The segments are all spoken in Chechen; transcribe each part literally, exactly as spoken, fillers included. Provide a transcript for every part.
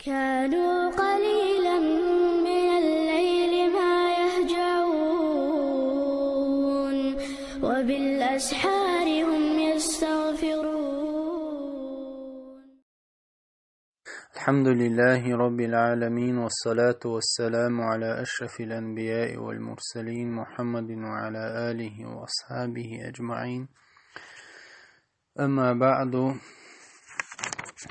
كانوا قليلا من الليل ما يهجعون، وبالأسحار هم يستغفرون. الحمد لله رب العالمين، والصلاة والسلام على أشرف الأنبياء والمرسلين محمد وعلى آله وأصحابه أجمعين. أما بعد،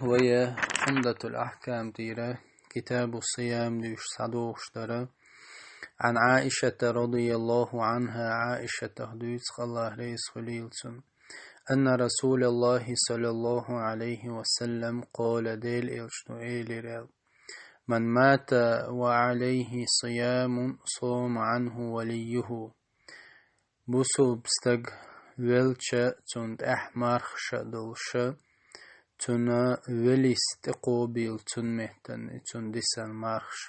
وهي عمدة الأحكام تيرة، كتاب الصيام دوش صدوخش درة. عن عائشة رضي الله عنها، عائشة تخدوث الله ريس خليلسون، أن رسول الله صلى الله عليه وسلم قال، ديل إلشتو إيليريل: من مات وعليه صيام صام عنه وليه. Бусулб стаг велча, цун тӀехь мархша долша, цуна велис тӀекъобийла цун меттан и цун дисан мархш.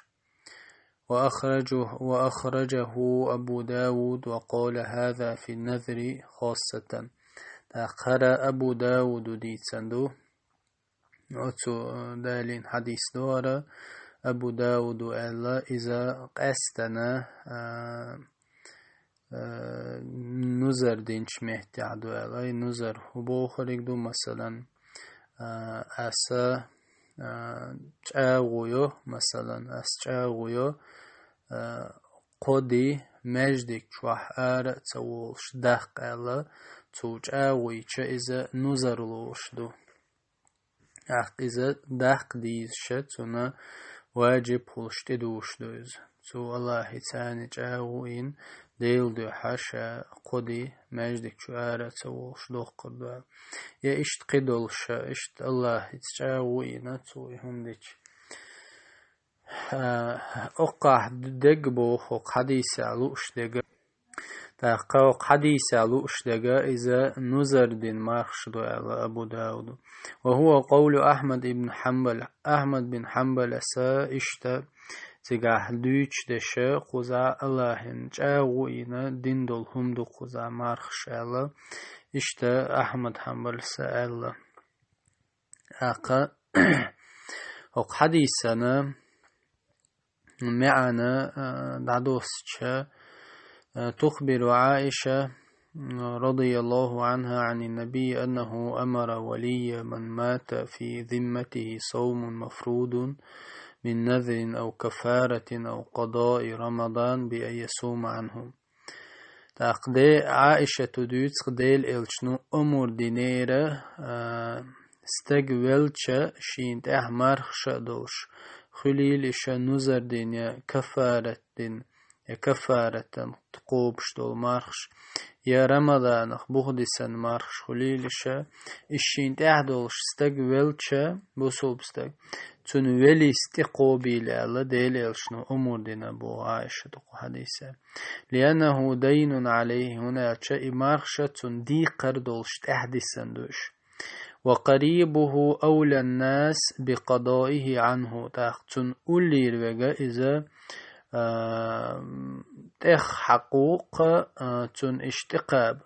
وأخرجه، وأخرجه أبو داود وقال: هذا في النذر خاصة. ТӀаккха хӀара Абу Дауду дийцан ду. Оцу, э, далин хьадис ду хӀара, Абу Дауду аьлла, иза къаьстана, а, а, нузар динчу меттехь ду аьлла. И нузар хӀун бохург ду, масалан, а, аса, а, чӀагӀо йо, масалан, ас чӀагӀо йо, а, кхо ди маьждиг чохь ара а ца волуш даккха аьлла, цу чӀагӀойча иза нузар лоруш ду. ТӀаккха иза даккха дийзаша, цунна ваджиб хуьлуш тӀедугӀуш ду иза. Цо Аллахьица чӀагӀо йина, Делан дуьхьа ша кхо ди маьждиг чу ара а ца волуш доккхур ду аьлла. Я иштта кхидолуша, иштта Аллахьица чӀагӀо йина цо и хӀума дича. А, оккхахь дега боху, хӀокху хьадисехь лууш дега. ТӀаккха хӀокху хьадисехь лууш дега, иза нузар дина мархаш ду аьлла Абу Дауду. وهو قول أحمد بن حنبل. Ахьмад бин Хьанбаласа иштта цигахь дуьйцуш деша, кхуза Аллахьина чӀагӀо йина дина долу хӀума ду кхуза мархаш аьлла, иштта Ахьмад Хьанбаласа аьлла. ТӀаккха хӀокху хьадисана маьӀна, а, дӀадоссича, а, تخبر عائشة رضي الله عنها عن النبي أنه أمر ولي من مات في ذمته صوم مفروض من نذر أو كفارة أو قضاء رمضان بأن يصوم عنه. ТӀаккха де Ӏаишату дуьйцу, Делан элчано омра динера, а, стаг велча, шена тӀехь мархаша а долуш, хуьлийла иша нузар дина я кафарат дина, я кафаратан кхобуш долу мархаш, я Рамаданах буха дисина мархаш хуьлийла иша, иша шена тӀехь долуш стаг велча, бусулба стаг, цуьнан велис тӀекхобийла аьлла, Делан элчано омра дина боху Ӏаишата кху хьадисехь. لأنه دين عليه, хӀунда аьлча и мархаша цунна декхар долуш тӀаьхьа дисина ду уьш. وقريبه أولى الناس بقضائه عنه, тӀаккха цунна уллера вега иза, а, тӀех хьакъ ву-кх, а, цунна иша тӀекхаба.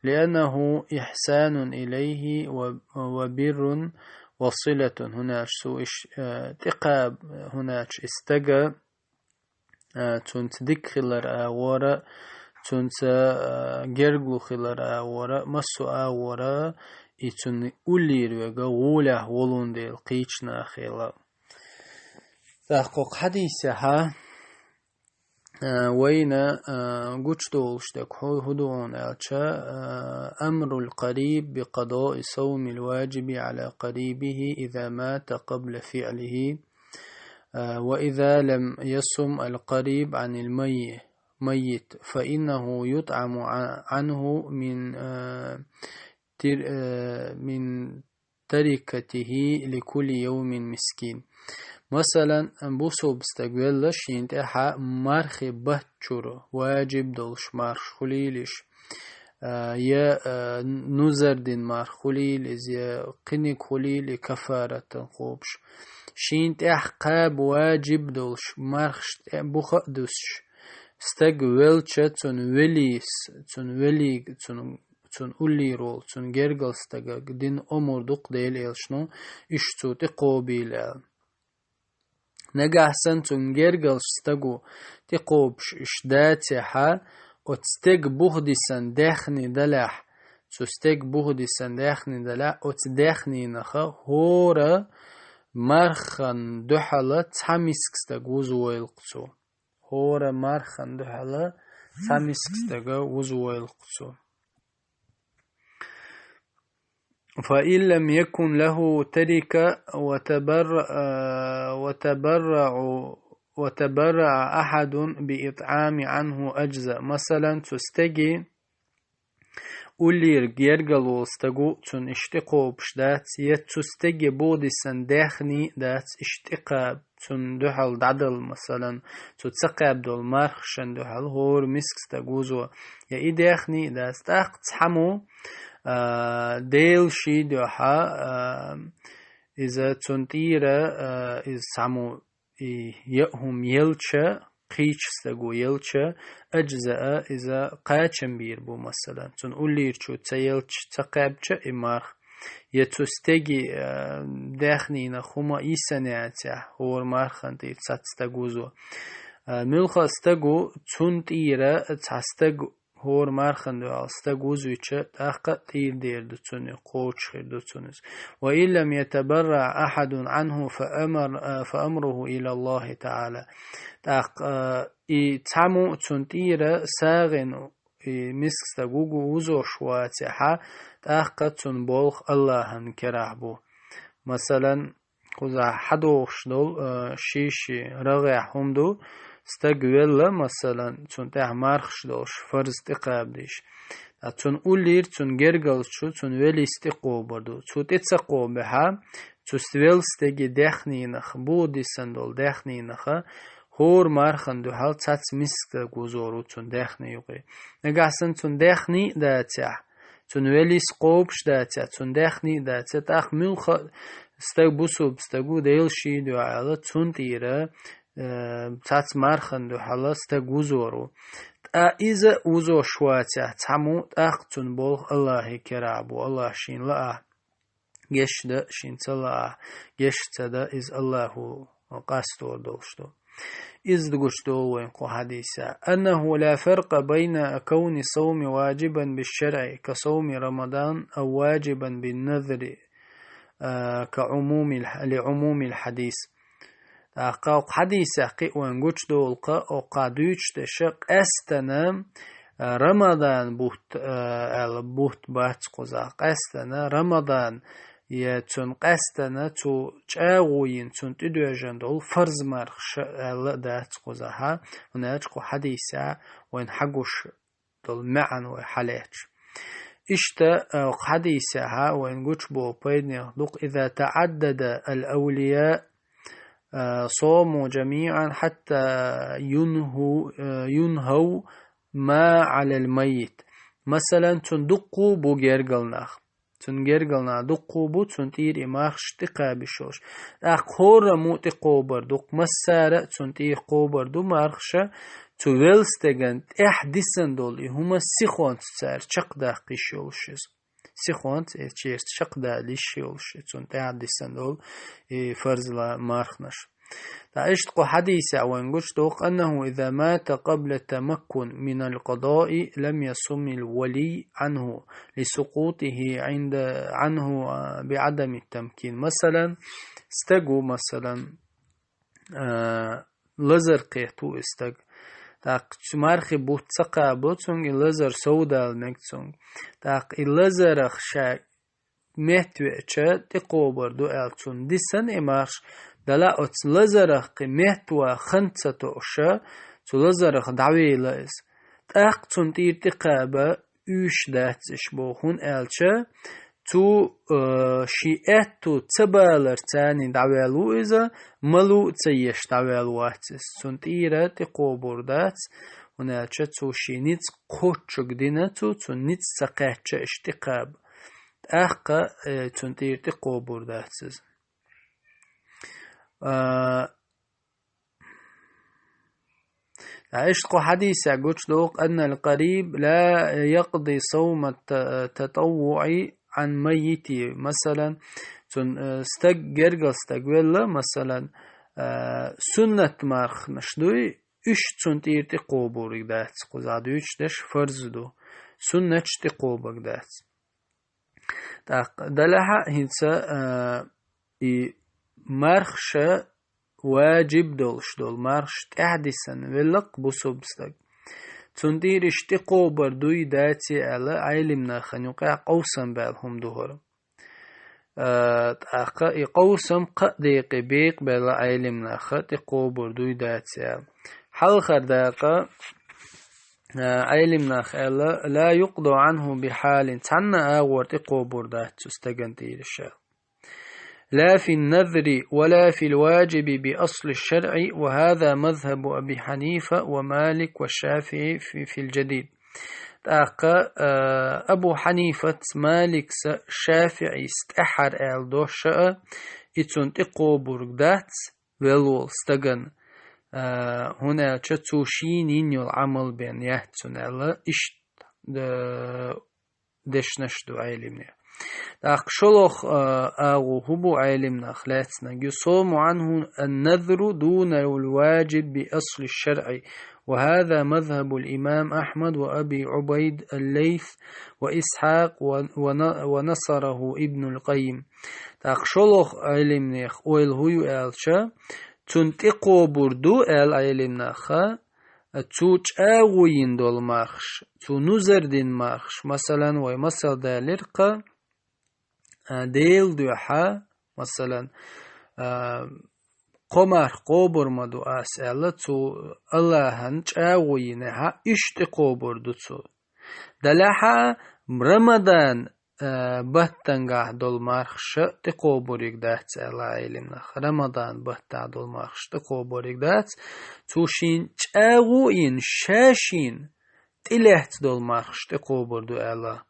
لأنه إحسان إليه و-, وبر وصلة, хӀунда аьлча цо иша, а, тӀекхаба, хӀунда аьлча и стага, а, цунца дика хилар агӀора, цунца, а, гергалу хилар агӀора, массо а агӀора, и цунна уллера вега гӀолехь волун дела кхечу нахела. ТӀаккха хӀокху хьадисехьа, а, вайна, а, гучудолуш дерг хӀу-, хӀун ду аьлча, а, أمر القريب بقضاء صوم الواجب على قريبه إذا مات قبل فعله، آه، وإذا لم يصم القريب عن المي-، ميت فإنه يطعم ع-، عنه من، آه، تر-، آه، من تركته لكل يوم مسكين. Масалан, бусулба стаг велла, шена тӀехьа мархи баттачуьра ваджиб долуш мархаш хуьлийла иша, а, я, а, нузар дина марха хуьлийла иза, я кхиниг хуьлийла и кафаратан кхобуш. Шена тӀехь кхаба ваджиб долуш мархаш тӀе-, буха а дуьсуш, стаг велча, цунна велис, цунна велиг, цунна, цунна уллера волу, цунна гергал стага дина омра ду-кх Делан элчано, иша цо тӀекхобийла аьлла. Нагахь санна цунна гергарчу стага тӀекхобуш уьш дацахь, оцу стеган буха дисан даьхни далахь, цу стеган буха дисан даьхни далахь, оцу даьхнинах хӀора мархана дуьхьал цхьа миска стаг вузавойла-кх цо. ХӀора мархана дуьхьал цхьа миска стаг вузавойла-кх цо. فإن لم يكن له تركة وتبر-، آه، وتبرع، وتبرع أحد بإطعام عنه أجزأ. Масалан, цу стеган уллера гергара волу стаг ву, цунна иштта тӀекхобуш дац, я цу стеган буха дисан даьхни дац, иштта тӀекхаба, цунна дуьхьал дӀадала, масалан, цу ца кхаьбна долу мархашна дуьхьал хӀора миска стаг вузо, я и даьхни а дац. ТӀаккха цхьаммо, а, Делан шен дуьхьа, а, иза цунна тӀера, а, иза цхьаммо и яа хӀума елча, кхечу стага елча, аджзаа, иза кхачам бийр бу, масалан, цунна уллерчо ца елча, ца кхаьбча и марха. Я цу стеган, а, даьхнинах хӀума йисина яцахь, хӀора мархана тӀера цхьацца стаг вузо. А, муьлхха а стаг ву, цунна тӀера цхьа стаг хӀора мархана дуьхьал стаг вузвича, тӀаккха а тӀера дер ду цунна, кхочуш хир ду цунна иза. وإن لم يتبرع أحد عنه فأمر-، فأمره إلى الله تعالى. ТӀаккха, а, и цхьаммо цунна тӀера сагӀина и миска стаг вуго вузош вацахь, тӀаккха цунна болх Аллахьан керахь бу. Масалан, кхузахь хьадогӀуш долу, а, ши-ши рагӀехь хӀума ду, стаг велла, масалан, цунна тӀехь мархаш долуш, фарз тӀекхаба дезаш. Ткъа цунна уллера, цунна гергарчо, цунна веллачо тӀекхобур ду. Цо тӀе ца кхобехь, цу велла стеган даьхнинах, буха дисан долу даьхнинах, хӀора мархана дуьхьал цхьацца миска стаг вузор ву цунна даьхни юкъе. Нагахь санна цунна даьхни а дацахь, цунна веллачо кхобуш дацахь, цунна даьхни а дацахь, тӀаккха муьлхха а стаг, бусулба стаг ву, Делан шен дуьхьа аьлла, цунна тӀера, э, цхьацца мархана дуьхьал стаг вузор ву. Ткъа иза вузош вацахь цхьаммо, тӀаккха цунна болх Аллахьан керахь бу, Аллахь шена лаахь геч дан, шена ца лаахь геч ца дан, иза Аллахьо къастор долуш ду. Иза гучудолу вайн кху хьадисехь: أنه لا فرق بين كون الصوم واجبا بالشرع كصوم رمضان أو واجبا بالنذر، а, كعموم الح-، لعموم الحديث. ТӀаккха кху хьадисехь кхин а вайн гучудолу-кх, оккха дуьйцуш дерш, къаьстина, а, Рамадан бутт, а, аьлла бутт бац кхузахь, къаьстина Рамадан, я цунна къаьстина цу чӀагӀо йина, цунна тӀедоьжна долу фарз мархаш аьлла а дац кхузахь, хӀунда аьлча кху хьадисехь вайна хьагуш долу маьӀна вай хьалаьцча. Иштта, а, кху хьадисехь вайна гучуболу пайданех ду-кх: إذا تعدد الأولياء، а, صاموا جميعا حتى ينهوا، а, ينهوا ما على الميت. Масалан, цунна дуккха а бу гергара нах. Цунна гергара нах дуккха а бу, цунна тӀера и мархаш тӀекхаба йиш йолуш. ТӀаккха хӀораммо тӀекхобур ду-кх, массара а цунна тӀера кхобур ду мархаш, цу велла стеган тӀехь дисина долу и хӀума сихонца цара чекхдаккха йиш йолуш иза. Сихонца, э, церца чекхдала йиш йолуш, и цунна тӀехь дисина долу и фарзла марханаш. ТӀаккха иштта кху хьадисехь вайна гучудолу-кх: أنه إذا مات قبل التمكن من القضاء لم يصم الولي عنه لسقوطه عند، عنه بعدم التمكين. Масалан, стаг ву, масалан, а, лазар кхетта ву и стаг. ТӀаккха цу мархи бутт ца кхабо цуьнга, и лазар совдала мега цуьнга. ТӀаккха и лазарах ша меттавеача, тӀекхобур ду аьлла цунна дисина и мархаш, делахь оцу лазарах кхин меттаван хан ца тоъуш, цу лазарах дӀавелла иза. ТӀаккха цунна тӀера тӀекхаба уьйш дац уьш боху, хӀунда аьлча цу, э, шен аьтту ца баларца дӀаваьлла ву иза, малу а ца еш дӀаваьлла вац иза. Цунна тӀера тӀекхобур дац, хӀунда аьлча цо шен ницкъ кхоччуг дина цо, цунна ницкъ ца кхаьчча уьш тӀекхаба. ТӀаккха, э, цунна тӀера тӀекхобур дац иза. А, Ӏаьшта кху хьадисехь гучудолу-кх: أن القريب لا يقضي صوم الت-، التطوع عن ميته. Масалан, цунна, э, стаг, гергара стаг велла, масалан, а, суннат мархнаш дуй, уьш цунна тӀера тӀекхобург дац, кхузахь дуьйцуш дерш фарз ду, суннаташ тӀекхобург дац. ТӀаккха делахь а хӀинца, а, и мархаш важиб долуш долу мархаш тӀаьхьа дисина велла-кх бусулба стаг. Цунна тӀера уьш тӀекхобур дуй, даций аьлла, Ӏелимнахана юкъахь къовсам баьлла хӀума ду хӀара. А, тӀаккха и къовсам кхаа декъе бекъабелла Ӏелимнаха, тӀекхобур дуй, даций аьлла. Хьалхара дакъа, а, Ӏелимнаха аьлла: «لا يقضى عنه بحال», цхьанна агӀор тӀекхобур дац цу стагана тӀера уьш аьлла. «لا في النذر ولا في الواجب بأصل الشرع، وهذا مذهب أبي حنيفة ومالك والشافعي في، في الجديد». ТӀаккха, а, Абу Хьанифас, Маликса, ШафиӀис тӀаьххьара аьлла дош а, и цунна тӀекхобург дац велла волу стагана, а, хӀунда аьлча цо шена йина йолу Ӏамал бен яц цунна аьлла, иштта, а, дешнаш ду Ӏелимнех. ТӀаккха шолгӀа, а, агӀо хӀун бу Ӏелимнах лаьцнарг? «يصام عنه النذر دون الواجب بأصل الشرع، وهذا مذهب الإمام أحمد وأبي عبيد الليث وإسحاق و، ون، ونصره ابن القيم». ТӀаккха шолгӀа Ӏелимнех ойла хӀун ю аьлча, цунна тӀекхобур ду аьлла Ӏелимнаха, цо чӀагӀо йина долу мархаш, цо нузар дина мархаш, масалан, вай масал далира-кх, а, Делан дуьхьа, масалан, а, кхо марха кхобур ма ду ас аьлла, цо Аллахьан чӀагӀо йинехь а, уьш тӀекхобур ду цо. Делахь а Рамадан, а, баттангахь долу мархаш тӀекхобург дац аьлла Ӏелимнаха. Рамадан баттахь долу мархаш тӀекхобург дац, цо шена чӀагӀо а йина, ша шена тӀелаьцна долу мархаш тӀекхобур ду аьлла.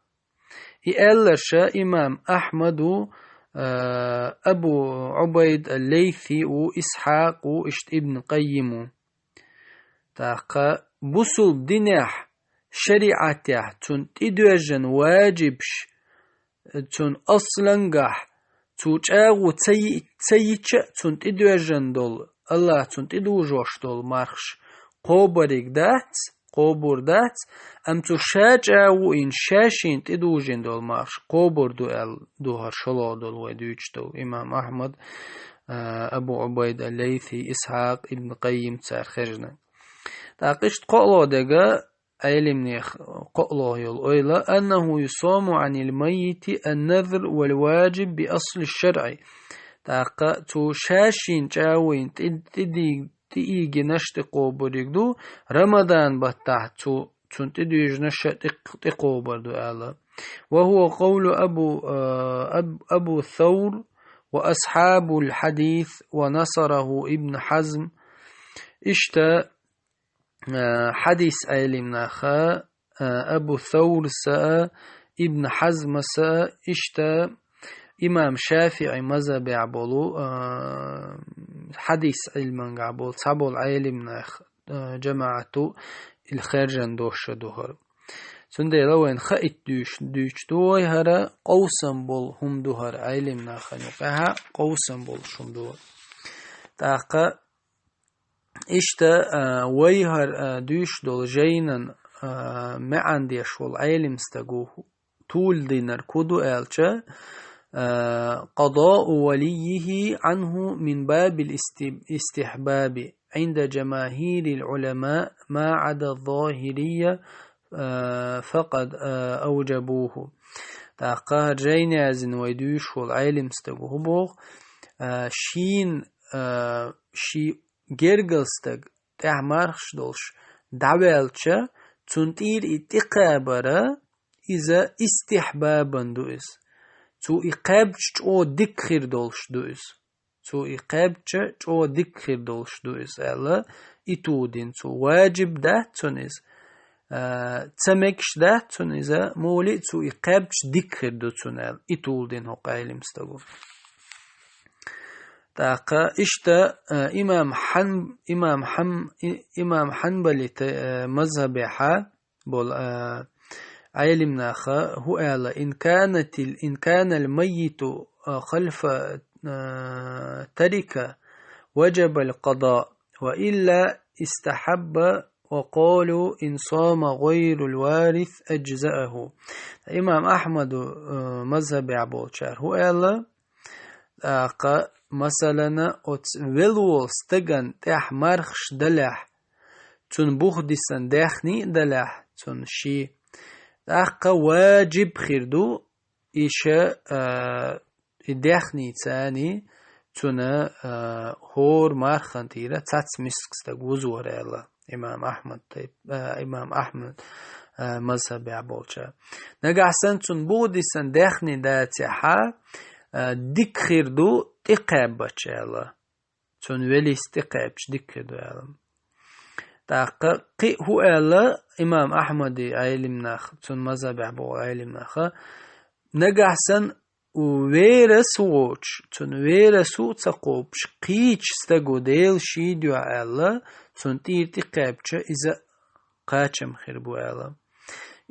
И аьлларш имам Ахьмад ву, а, Абу Ӏубайд ал-Лайси ву, Исхьакъ ву, иштта Ибн Къаййим ву. ТӀаккха бусулба динехь, шариӀатехь цунна тӀедоьжна важибаш, цунна аслангахь, цо чӀагӀо ца йи-, ца йича а цунна тӀедоьжна долу, Аллах цунна тӀедужош долу мархаш кхобург дац, кхобур дац, амма цо ша чӀагӀо йина, ша шена тӀедужийна долу мархаш кхобур ду аьлла ду хӀара шолгӀа долу вай дуьйцуш долу имам Ахьмад, а, Абу Ӏубайд ал-Лайси, Исхьакъ, Ибн Къаййим цара хержна. ТӀаккха иштта кхоалгӀа дерг Ӏелимнех кхоалгӀа йолу ойла: «أنه يصام عن الميت النذر والواجب بأصل الشرع». ТӀаккха цо ша шена чӀагӀо йина тӀе-, тӀеди-, тӀеийгинарш тӀекхобург ду, Рамадан баттахь цо, цунна тӀедуьйжинарш тӀе-, тӀекхобур ду аьлла. وهو قول أبو، а, Аб-, أبو ثور وأصحاب الحديث ونصره ابن حزم. Иштта, а, хьадис Ӏелимнаха, а, Абу Саурса а, Ибн Хьазмаса а, иштта имам ШафиӀи мазхабехь болу, а, хьадис Ӏилмангахь болу цхьаболу Ӏелимнах, а, жамаӀату, ил хержан дош а ду хӀара. Цундела вайна хаийта дуьйш-, дуьйцуш ду вай хӀара, къовсам болу хӀума ду хӀара, Ӏелимнахана юкъахь къовсам болуш хӀума ду. ТӀаккха иштта, а, вай хӀара, а, дуьйцуш долу жайнан, а, маьӀна деш волу Ӏелим стаг ву, тӀулдинарг хӀун ду аьлча, а, قضاء وليه عنه من باب الاست-، الاستحباب عند جماهير العلماء ما عدا الظاهرية، а, فقد، а, أوجبوه. ТӀаккха хӀара жайна яздина вай дуьйцуш волу Ӏелим стаг ву хӀун боху, а, шийна, а, ший гергал стаг, тӀаьхьа мархаш долуш, дӀаваьлча, цунна тӀера и тӀекхабар, иза истихьбабан ду иза. Цо и кхаьбча чӀогӀа дика хир долуш ду иза. Цо и кхаьбча чӀогӀа дика хир долуш ду иза аьлла, и тӀулдина цо. Важиб дац цунна иза, а, ца мегаш дац цунна иза, муьлхха а цо и кхаьбча дика хир ду цунна аьлла, и тӀулдина хӀокху Ӏелим стага. ТӀаккха иштта, а, имам Хьан-, имам Хьан-, и-, имам Хьанбалита, а, мазхабехьа болу, а, Ӏелимнаха хӀун аьлла: «إن كانت ال-، إن كان الميت خلف، а, تركة وجب القضاء، وإلا استحب، وقالوا إن صام غير الوارث أجزأه. Имам Ахьмаду, э, мазхабехь болчара хӀу аьлла, тӀаккха, масалана, оцу велла волу стагана тӀехь мархаш далехь, цунна бух дисан даьхний а далехь, цунна ши, тӀаккха ваджиб хир ду, и ша, а, и даьхний царний, цунна, а, хӀора мархана тӀера цхьацца миска стаг вузор аьлла, имам Ахьмад тайп-, а, имам Ахьмад, а, мазхабехь болчара. Нагахь санна цунна бух дисан даьхний дацахь, а, дика хир ду тӀекхаьбача аьлла. Цунна веллис тӀекхаьбча дика хир ду аьлла. ТӀаккха кхин а хӀу аьлла имам Ахьмади Ӏелимнаха, цунна мазхабехь болу Ӏелимнаха, нагахь санна у верас воцуш, цунна верас а ца кхобуш, кхечу стага Дела шийдоьху аьлла, цунна тӀера тӀекхаьбча, иза кхачам хир бу аьлла.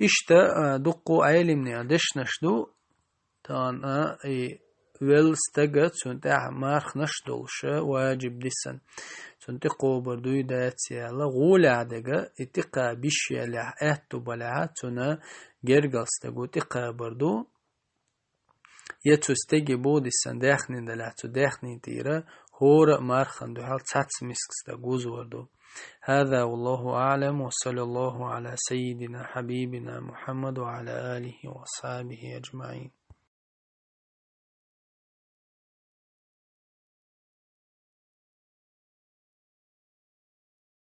Иштта, а, дуккха а Ӏелимнехан дешнаш ду, тахана и велла стага цунна тӀехь марханаш долуша ваджиб дисан, цунна тӀекхобур дуй дац аьлла, гӀолехь дега и тӀекхаба йиш ялахь аьтту балахь, цунна гергал стага тӀекхабар ду, я цу стеге бух дисан даьхний далахь, цу даьхний тӀера хӀора а мархана дуьхьал цхьацца миска стаг вузор ду. هذا والله أعلم، وصلى الله على سيدنا حبيبنا محمد وعلى آله وأصحابه أجمعين.